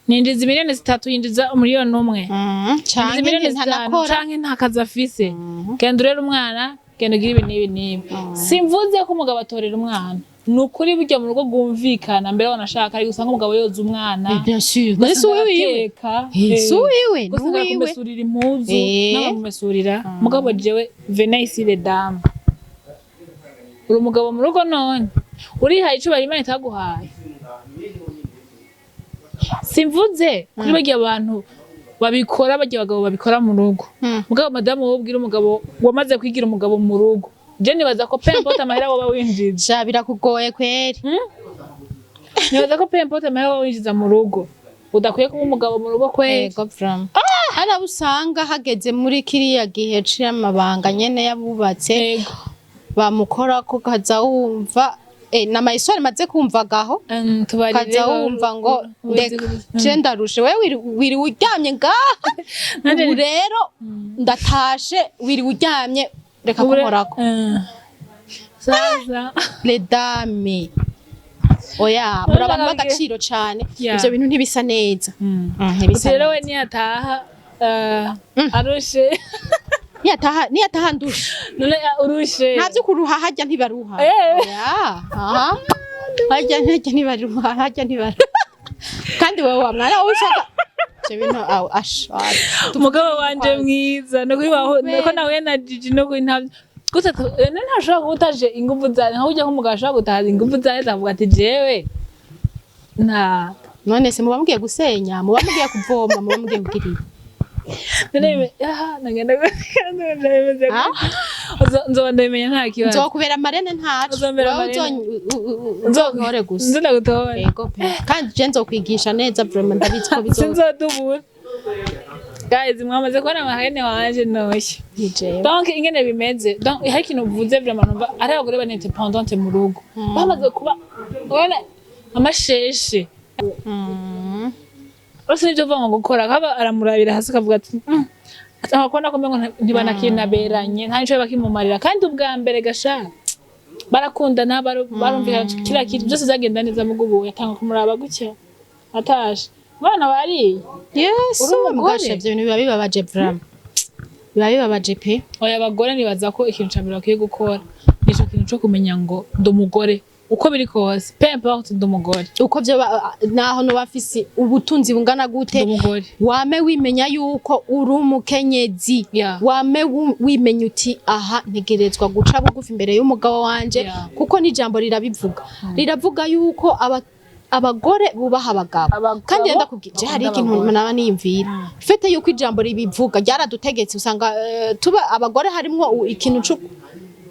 ninjiza miliyoni 3, yinjiza 1 miliyoni. Yinjiza Canke miliyoni 5 ntanakora. Canke nta kazi afise. Genda urere umwana, genda ugire ibi n'ibi n'ibi. Simvuze ko umugabo atorera umwana, ni ukuri burya mu rugo rwumvikana mbere wanashaka, ariko usanga umugabo yoza umwana. Bien sûr, none si uwiwe? Arateka. Si uwiwe, ni Ugasanga uwiwe. arakumesurira impuzu, nawe amumesurira. Mugabo jewe, venez ici les dames, uri umugabo mu rugo none urihaye icubahiro Imana itaguhaye. Simvuze kuri barya abantu babikora, barya abagabo babikora mu rugo. Mugabo madamu, wowe ubwira umugabo wamaze kwigira umugabo mu rugo, je nibaza ko peu importe amahera woba winjiza, Sha, birakugoye kweri. Nibaza ko peu importe amahera woba winjiza mu rugo, udakwiye kuba umugabo mu rugo kweri. Ego vraiment, hari abo usanga hageze muri kiriya gihe c'amabanga nyene y'abubatse, bamukora ko kaza wumva na mayisori maze kumvagaho, Tubarire. kaza wumva ngo ndeka, je ndarushe, wewe wiriwe uryamye ngaha, ubu rero ndatashe, wiriwe uryamye, reka kunkorako. Sasa Les dames, oya, muri abantu b'agaciro cane. Ivyo bintu ntibisa neza. Ntibisa Rero we neza. niyataha arushe. Niyataha, niyataha ndushe. None urushe. Nta vyo kuruha, harya ntibaruha. Oya, aha. Harya ntibaruha, harya ntibaruha. Kandi wewe wa mwana wowe ushaka ivyo bintu aw ash. Umugabo wanje mwiza, no kwibaho ko nahuye na Gigi no kuri nta gusa none ntashobora kuba utaje inguvu zawe, nka burya nk'umugabo ashobora gutaha inguvu zawe, akavuga ati jewe nta None se muba mugiye gusenya, muba mugiye kuvoma, muba mugiye kugira ibi? None aha nagenda ndabimeze. Ah? Nzoba ndabimenya, nta kibazo. Nzokubera marraine, ntaco. Uzombera Wewe marraine. uzontore gusa. Nzonagutora. Yego pe, kandi je nzokwigisha neza vraiment, ndabizi ko bizo Sinzodubura. Guys, mwamaze kubona amahene wanje noshye. Nije. Donc ingene bimeze, donc hari ikintu uvuze vraiment numva ari abagore ba indépendante mu rugo bamaze kuba ubona amasheshe bose, nivyo uvuga ngo gukora kaba aramurabira hasi akavuga ati Atanga kubona ko umengo ntibanakinaberanye, nta nico bakimumarira." Kandi ubwa mbere gasha barakundana, barumvikana, kila kintu byose byagenda neza, mugo ubu yatanga kumuraba gutya atashe, umwana bariye. Yesu. Uri umugore? Mugasha, ivyo bintu biba bibabaje vraiment, biba bibabaje pe. Oya, abagore nibaza ko ikintu ca mbere bakwiye gukora nico kintu co kumenya ngo ndi umugore, uko biri kose, peu importe, ndi umugore. Uko vyo naho noba mfise ubutunzi bungana gute, Ndi umugore. wame wimenya yuko uri umukenyezi. Wame wimenya uti aha ntegerezwa guca bugufi imbere y'umugabo wanje, kuko n'ijambo rirabivuga, riravuga yuko aba Abagore bubaha abagabo. Abagabo Kandi rero ndakubwira, je hari bakunda ikintu abagore. naba niyumvira, fete yuko ijambo ribivuga ryaradutegetse, usanga tuba abagore harimwo ikintu co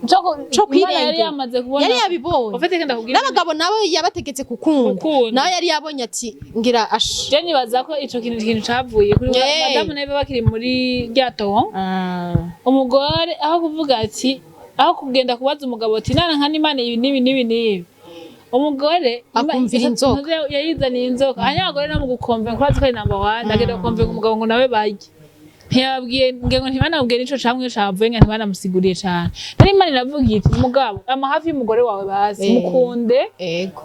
co co Imana yari kwirengera. yamaze kubona. Yari yabibonye. Ufite kenda kubwira. N'abagabo nabo yabategetse gukunda. Gukunda. Nawe yari yabonye ati ngira ash. Je nibaza ko ico kintu cavuye kuri madamu nawe bakiri muri rya tongo, umugore aho kuvuga ati, aho kugenda kubaza umugabo ati nana nka n'Imana ibi n'ibi n'ibi n'ibi, umugore Akumvira inzoka. Yayizaniye inzoka. Hanyuma abagore no mu gukomvenga, kurazi ko ari number one, agenda gukomvenga umugabo ngo nawe barye, ntiyababwiye ngo ntibanamubwiye n'ico camwe cavuye, ngo ntibanamusiguriye cane. Rero Imana iravuga iti: "Mugabo ama hafi y'umugore wawe basi, mukunde,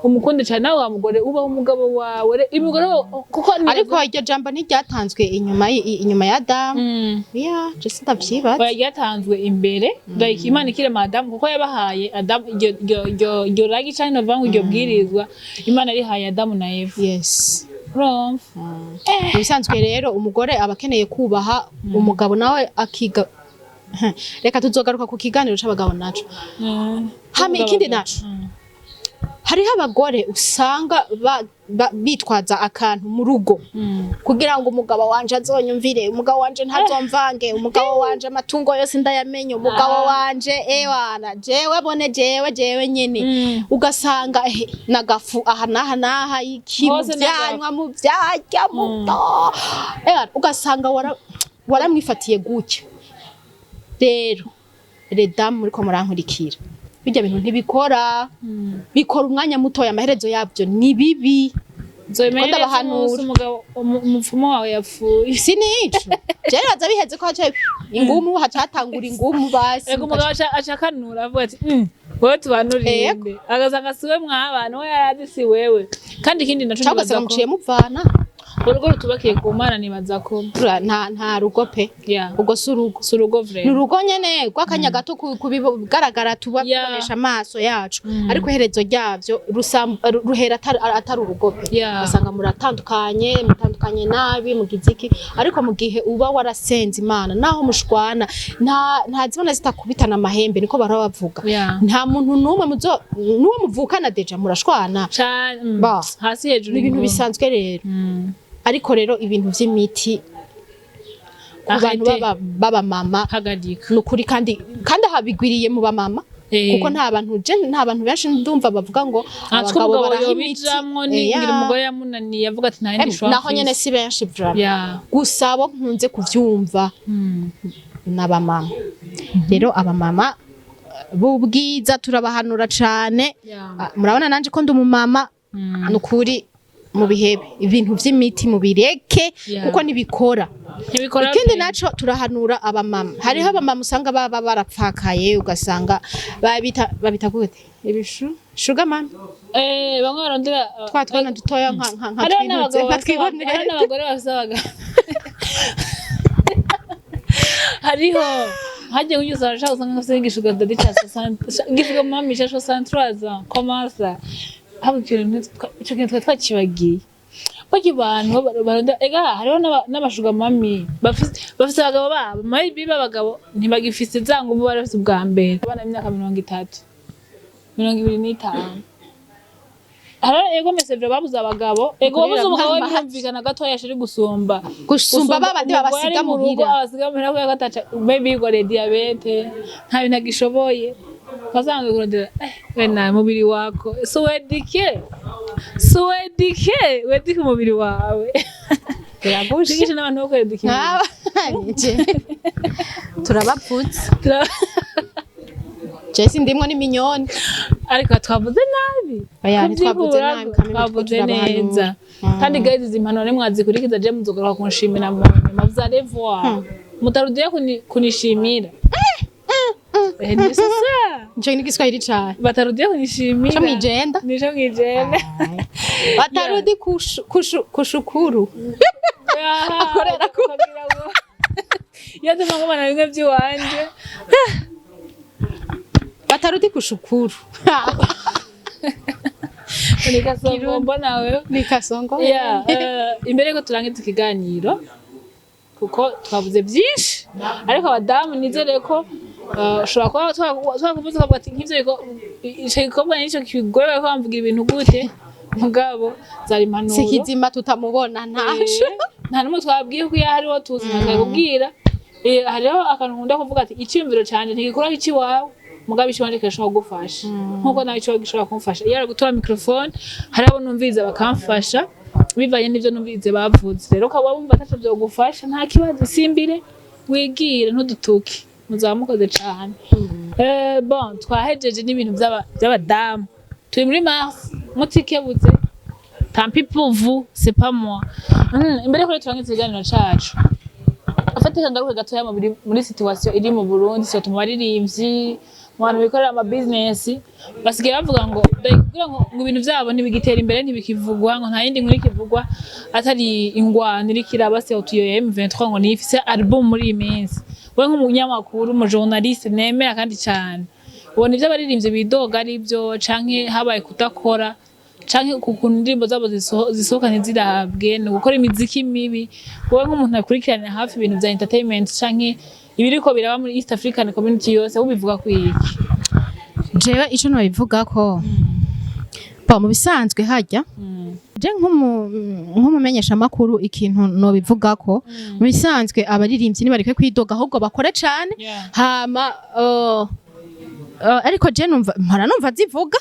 umukunde cane nawe wa mugore, ubaho umugabo wawe." Umugore wawe kuko Ariko iryo jambo ntiryatanzwe inyuma inyuma ya Adamu. Ya, je sindavyibaza. Oya, ryatanzwe imbere, like Imana ikirema Adamu, kuko yabahaye Adamu iryo ragi canke novuga ngo iryo bwirizwa Imana yarihaye Adamu na Eva. Urumva? Mu bisanzwe rero umugore aba akeneye kubaha umugabo, nawe akiga. Reka tuzogaruka ku kiganiro c'abagabo naco. Hama ikindi naco, hariho abagore usanga bitwaza akantu mu rugo kugira ngo umugabo wanje azonyumvire, umugabo wanje ntazomvange, umugabo wanje amatungo yose ndayamenye, umugabo wanje ewana jewe bone jewe nyene. Ugasanga nagafu aha n'aha n'aha, iki mu Hose n'agafu. vyanywa, mu vyarya, mu ewana, ugasanga waramwifatiye gutya. Rero redamu muriko murankurikira, bijya bintu ntibikora, bikora umwanya mutoya, amaherezo yabyo ni bibi. Nzobimenya neza Ndabahanura. umunsi umugabo umupfumu wawe yapfuye. Sinico jewe baza biheze ko haca ingumu, haca hatangura ingumu basi. Ego, umugabo aca akanura avuga ati: Wewe tubanurinde." Agasanga siwe mwabana, we yarazi si wewe. Kandi ikindi naco, cyangwa nibaza ugasanga ko muciye muvana. Urugo rutubakiye ku Mana, nibaza ko Nta rugo pe. Ubwo si urugo. Si urugo Ni vraiment. urugo nyene rw'akanya gato kubigaragara tuba tubonesha amaso yacu, ariko iherezo ryavyo ruhera atari urugo pe. Ugasanga muratandukanye, mutandukanye nabi, mugize iki. Ariko mu gihe uba warasenze Imana, naho mushwana, nta zibona zitakubitana amahembe, niko bahora bavuga. Nta muntu n'umwe muzo n'uwo muvukana déjà murashwana. Cane. Ba. Hasi hejuru. Ni ibintu Ingoma. bisanzwe rero. Ariko rero ibintu vy'imiti ku bantu Arrêtez. baba mama, Hagarika. ni ukuri. Kandi aha bigwiriye mu bamama, kuko nta bantu je nta bantu benshi ndumva bavuga ngo Natwe abagabo umugabo baraha imiti. yobijamwo ni ngira umugore yamunaniye avuga ati nta yindi shwa Naho nyene si benshi vraiment. Gusa abo nkunze kuvyumva n'abamama. Rero abamama b'ubwiza turabahanura cane. Ah, murabona nanje ko ndi umumama. Ni ukuri, mu bihebe ibintu vy'imiti, mubireke, kuko ntibikora. Ntibikora. Ikindi pe. naco, turahanura abamama. Hariho abamama usanga baba barapfakaye, ugasanga babita gute, ibishu sugar mama. Bamwe barondera Twa twana dutoya nka hariho twintuze n'abagabo nka bafise twibonere. Hariho n'abagore bafise abagabo, hariho hagiye kunyuza arashaka, usanga afise igishuga daddy ca 60, igishuga mami ca 63 ans. Comment ça? Haba ikintu ico kintu twari twakibagiye, barya abantu barondera ega hariho n'abashuga mami bafise abagabo babo, maybe b'abagabo ntibagifise za nguvu bari bafise ubwa mbere, abana b'imyaka 30, 25. Hariho ego mesevre babuze abagabo, ego Ukurira babuze umugabo, mama. Birumvikana gatoya ashiri gusumba Gusumba babandi umugore babasiga ari mu rugo, muhira. Abasiga muhira kubera ko ataca, maybe yigoreye diabète, nta bintu agishoboye, ukasanga kurondera we na mubiri wako suwedike suwedike wedike umubiri wawe. Biragusha. Twigishe n'abantu bo kwedika imibiri. Nk'aba nije turabapfutse. Jesi ndimwo n'iminyoni. Ariko twavuze nabi. Oya, ntitwavuze Kuvyikurago, nabi, kameme, twavuze turabahanura. neza. Kandi guys, izi mpanuro nimwazikurikiza, je muzogaruka kunshimira mu nyuma, vous allez voir, mutarudia kunishimira. Ni sasa. Ico ni Igiswahili cane. Batarudia kunishimira. Co mwijenda. Nico mwijenda. Batarudi kushukuru. Akorera ku iyo tuma ngumana bimwe by'iwanje. Batarudi kushukuru. Ni kasongo nawe. Ni kasongo. Yeah, imbere yuko turangiza ikiganiro, kuko twavuze byinshi, ariko abadamu nizere ko ushobora kuba twakuvuze ukavuga ati nk'ivyo ico gikorwa nico kigoye, bariko bamvugira ibintu gute. Mugabo zari impanuro. Si kizima tutamubona ntaco. Nta n'umwe twabwiye ko iyo hariho tuzi ntakakubwira. Hariho akantu nkunda kuvuga ati iciyumviro canje ntigikuraho iciwawe, mugabo iciwanje kirashobora kugufasha nkuko nawe iciwawe gishobora kumfasha. Iyo ari gutora microphone, hari abo numviriza bakamfasha bivanye n'ivyo numvirize bavuze. Rero ukaba wumva ataco vyogufasha, nta kibazo, isimbire wigire, ntudutuke, muzaba mukoze cane. Bon, twahejeje n'ibintu vy'abadamu. Turi muri mars, mutikebuze, tant pis pour vous, c'est pas moi. Imbere yuko turangiza ikiganiro cacu, afatika ngaruke gatoya mu biri muri situation iri mu Burundi, surtout mu baririmbyi, mu bantu bikorera ama business. Basigaye bavuga ngo dore kugira ngo ibintu vyabo ntibigitera imbere, ntibikivugwa, ngo nta yindi nkuru ikivugwa atari ingwano iriko iraba, surtout iyo ya M23, ngo niyo ifise album muri iyi minsi. We nk'umunyamakuru, umu journaliste nemera kandi cane, ubona ivyo abaririmbyi bidoga ari byo, canke habaye kudakora, canke ukuntu indirimbo zabo zisohoka ntizirabwe, ni gukora imiziki mibi? Wowe nk'umuntu akurikiranira hafi ibintu vya entertainment canke ibiriko biraba muri East African Community yose, ubivuga kwiki? Jewe ico nobivuga ko ba mu bisanzwe hajya je nk'umumenyeshamakuru, ikintu nobivuga ko mu bisanzwe abaririmbyi nibareke kwidoga, ahubwo bakore cane. Hama ariko je numva mpora numva zivuga.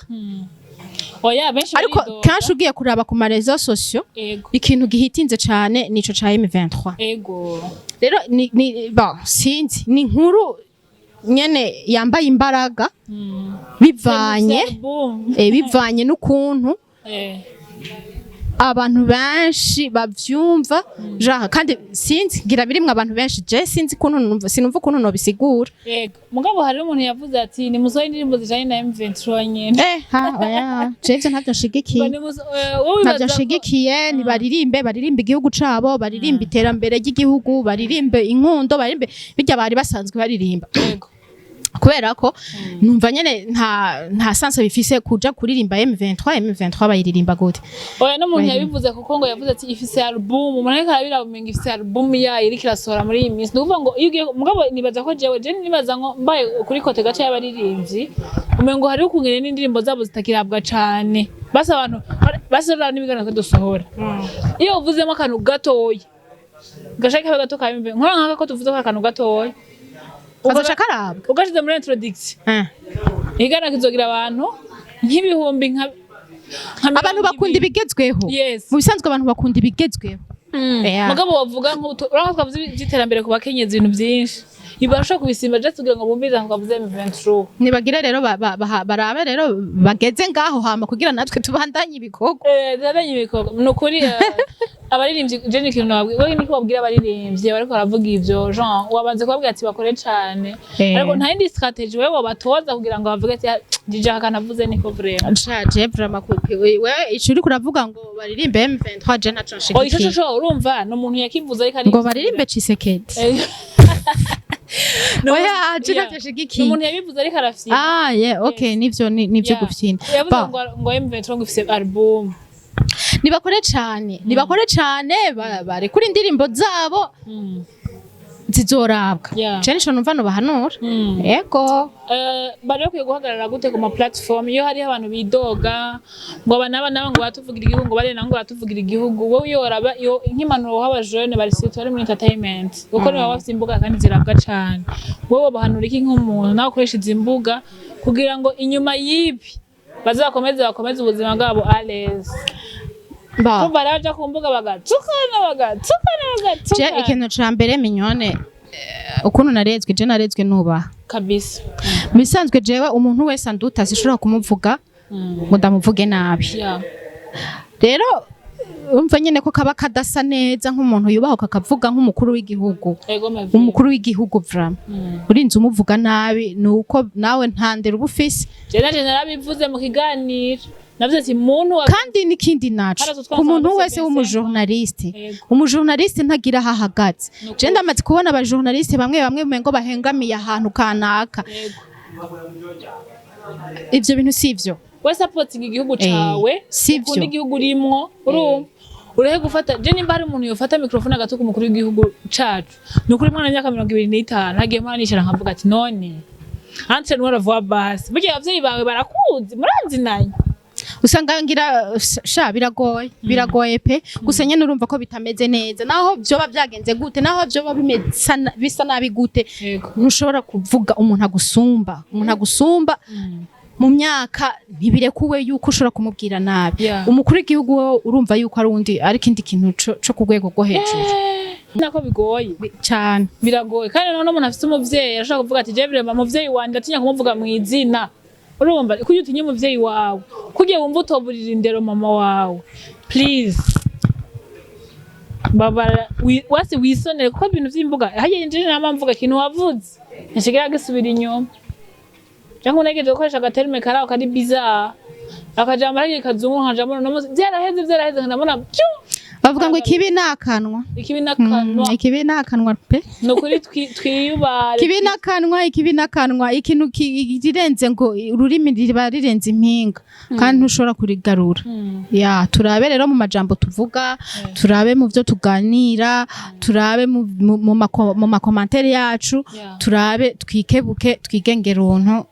Oya, benshi Ariko baridoga. kenshi ugiye kuraba ku ma réseaux sociaux, ikintu gihitinze cane nico ca M23. Rero ni bon, sinzi, ni inkuru nyene yambaye imbaraga bivanye Boom. bivanye n'ukuntu abantu benshi bavyumva genre, kandi sinzi ngira birimwo abantu benshi. Je sinzi ukuntu numva, sinumva ukuntu nobisigura. Yego, mugabo hari umuntu yavuze ati ni musohore indirimbo zijanye na M23 nyene. Ha oya, je ivyo ntavyo Ngo nshigikiye. Wowe Ntavyo wibaza ko- nshigikiye. Ntibaririmbe, baririmbe igihugu cabo, baririmbe iterambere ry'igihugu, baririmbe inkundo, baririmbe birya bari basanzwe baririmba. Kubera ko numva nyene nta sens bifise kuja kuririmba M23. M23 bayiririmba gute? Oya, n'umuntu Baririmba. yabivuze kuko ngo yavuze ati ifise album. Umuntu ariko arabira umenga ifise album yayo iriko irasohora muri iyi minsi. Ni ukuvuga ngo iyo ugiye, mugabo nibaza ko jewe je nibaza ngo mbaye kuri côté gace y'abaririmbyi, umengo hariho ukungene n'indirimbo zabo zitakirabwa cane. Basi abantu basi rero n'ibiganiro twe dusohora, iyo uvuzemo akantu gatoya gashaka kabe gato kabimve nkora nkaka ko tuvuze ko akantu gatoya Kazoca karabwa. Ugashize muri introduction, ikiganiro kizogira abantu nk'ibihumbi nka Abantu mirongo bakunda ibiri. ibigezweho. Mu bisanzwe abantu bakunda ibigezweho. Yeah. Mugabo wavuga nk'utu urabona ko twavuze iby'iterambere ku bakenyezi, ibintu byinshi ibasha kubisimba just kugira ngo bumvirize ngo twavuze M23. Nibagire rero barabe rero bageze ngaho, hama kugira natwe tubandanye ibikorwa. Tubandanye ibikorwa. Ni ukuri, abaririmbyi, je ni ikintu nababwira, wewe niko wabwira abaririmbyi bariko baravuga ivyo, Jean wabanze kubabwira ati bakore cane, ariko nta yindi strategy wewe wabatoza kugira ngo bavuge ati Jiji akanavuze niko vraiment? Sha, je vraiment we ico uriko uravuga ngo baririmbe M23, je naco Oh, ico nshigikiye. co urumva ni umuntu yakivuze ariko ari Ngo baririmbe Tshisekedi? Oya, je navyo Ni nshigikiye. umuntu yabivuze ariko arafyina. Ah yeah, okay. Yes. Nivyo nivyo gufyina. Yavuze ngo M23 ngo ifise album. Nibakore cane, nibakore cane, barekure indirimbo zabo, zizorabwa. Je nico numva nobahanura. Yego. Bari bakwiye guhagarara gute ku ma platform iyo hariho abantu bidoga ngo aba n'aba n'aba ngo baratuvugira igihugu, ngo bariya nabo ngo baratuvugira igihugu? Wowe iyo waraba iyo nk'impanuro woha abajene bari surtout bari muri entertainment, kuko nibo baba bafite imbuga kandi zirabwa cane, wowe wobahanura iki nk'umuntu nawe ukoresha izi mbuga kugira ngo inyuma y'ibi bazakomeze bakomeze ubuzima bwabo à l'aise? Ba Kumva rero baja ku mbuga bagatukana, bagatukana, je bagatukana. Ikintu ca mbere, minyone, ukuntu narezwe, je narezwe nubaha. Mu bisanzwe jewe umuntu wese anduta sishobora kumuvuga ngo ndamuvuge nabi. Rero umva nyene ko kaba kadasa neza nk'umuntu yubahuka akavuga nk'umukuru w'igihugu. Ego mevi. Umukuru w'igihugu vraiment, urinze umuvuga nabi ni uko nawe nta ndero uba ufise. Je naje narabivuze mu kiganiro, navuze ati muntu wa Kandi n'ikindi naco, Harazo ku muntu twasanze wese w'umujournaliste, Yego. umujournaliste ntagira aho ahagaze. Nukuri. Je ndamaze kubona abajournaliste bamwe bamwe umengo bahengamiye ahantu kanaka. Ivyo bintu sivyo. We supporting igihugu cawe, Sivyo. ukunda igihugu urimwo, urumva urehe gufata. Je nimba hari umuntu yofata microphone agatuka umukuru w'igihugu cacu, ni ukuri mwana w'imyaka 25 hagiye mpora nicara nkavuga ati none entre nous la voix basse, burya abavyeyi bawe barakuzi, murazinanye. Usanga ngira sha biragoye, biragoye pe. Gusa nyene urumva ko bitameze neza, naho vyoba vyagenze gute, naho vyoba bimeze bisa nabi gute, ntushobora kuvuga umuntu agusumba, umuntu agusumba mu myaka, ntibirekuwe yuko ushobora kumubwira nabi. Umukuru w'igihugu we urumva yuko ari undi, ari ikindi kintu co ku rwego rwo hejuru. Nako bigoye. Cane. Biragoye. Kandi noneho umuntu afite umuvyeyi arashobora kuvuga ati: "Je vraiment umuvyeyi wanje atinya kumuvuga mu izina." Urumva kugira utinye umuvyeyi wawe, kugira wumva utoburira indero mama wawe, please babara wasi wisonere, kuko ibintu vy'imbuga harya nje nama mvuga ikintu wavuze ntishigira gisubira inyuma. Cyangwa unegeje gukoresha agaterme karaho kari bizarre, akajambo hariya kazungu, nkajambo no munsi vyaraheze, vyaraheze, nkabona pyu. Bavuga ngo ikibi ni akanwa. Ikibi n'akanwa. Ikibi ni akanwa pe. Ni ukuri twiyubare. Ikibi n'akanwa, ikibi n'akanwa. Ikintu rirenze ngo ururimi riba rirenze impinga, kandi ntushobora kurigarura. Ya, turabe rero mu majambo tuvuga, turabe mu byo tuganira, turabe mu ma commentaires yacu, turabe, twikebuke, twigengere uruntu.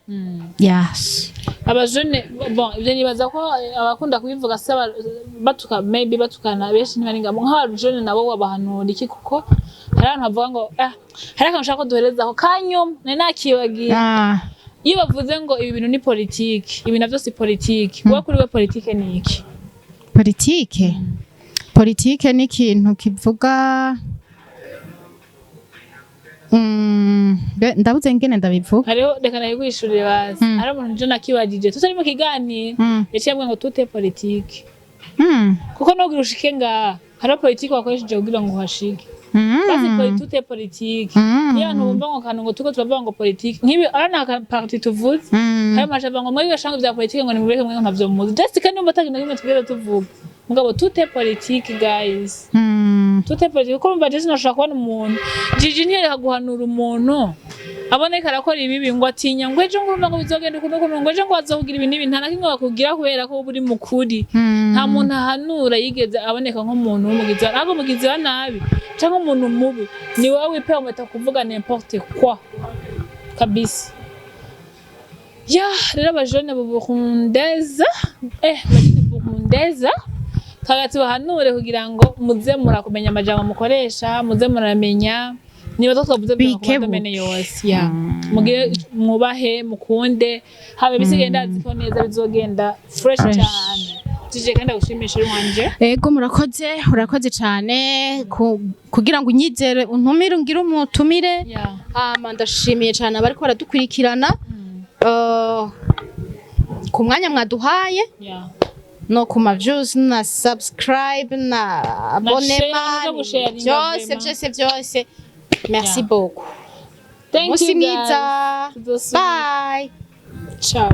Yes. Abajene, bon, ibyo nibaza ko abakunda kubivuga se batuka, maybe batukana benshi ntibari ngabo. Nk'abajene nabo wabahanura iki? Kuko hari abantu bavuga ngo hari akantu ushaka ko duherezaho kanyuma nari nakibagiye. Iyo bavuze ngo ibi bintu ni politiki, ibi navyo si politiki, wowe kuri we politike ni iki? Politike ni ikintu kivuga, ndabuze ngene ndabivuga. Hariho, reka nahigwishurire bazi. Hari umuntu nje nakibagije tutari mu kiganiro, yaciye ambwira ngo toute politique, kuko nogira ushike ngaha hariho politike wakoresheje kugira ngo uhashike. Basi toute politique. Niyo abantu bumva ngo kantu ngo turiko turavuga ngo politike nk'ibi, ara nta parti tuvuze. Hari amaje avuga ngo mwebwe shanga vya politike, ngo nimureke, mwe ntavyo muzi. Just kandi numva atakintu na kimwe twigeze tuvuga. Mugabo toute politique, guys, toute politique, kuko urumva je sinashobora kubona umuntu, Gigi ntiyereka guhanura umuntu aboneka arakora ibibi, ngo atinya ngo ejo ngo urumva ngo bizogenda ukuntu ukuntu, ngo ejo ngo bazokugira ibi n'ibi. Nta na kimwe bakubwira kubera ko uba uri mukuri. Nta muntu ahanura yigeze aboneka nk'umuntu w'umugizi wa, ahubwo umugizi wa nabi canke umuntu mubi ni wowe wipermeta kuvuga n'importe quoi kabisa. Ya, rero abajene burundeza, abajene burundeza kagati bahanure kugira ngo muze murakumenya amajambo mukoresha, muze muramenya niba twavuze ku Bikebuke. ma domaines yose ya mugire, mwubahe, mukunde, haba bisigaye ndazi ko neza bizogenda fresh Fresh. cyane. Tije kandi agushimisha uri wanje. Ego, murakoze, urakoze cyane kugira ngo unyizere untumire ungire umutumire. Hama ndashimiye cyane abariko baradukurikirana ku mwanya mwaduhaye no ku ma views na subscribe na abonnement no gusharinga byose. Vraiment. Byose byose, merci beaucoup. Thank Umunsi you guys. mwiza. Tuzosubira. Bye. Ciao.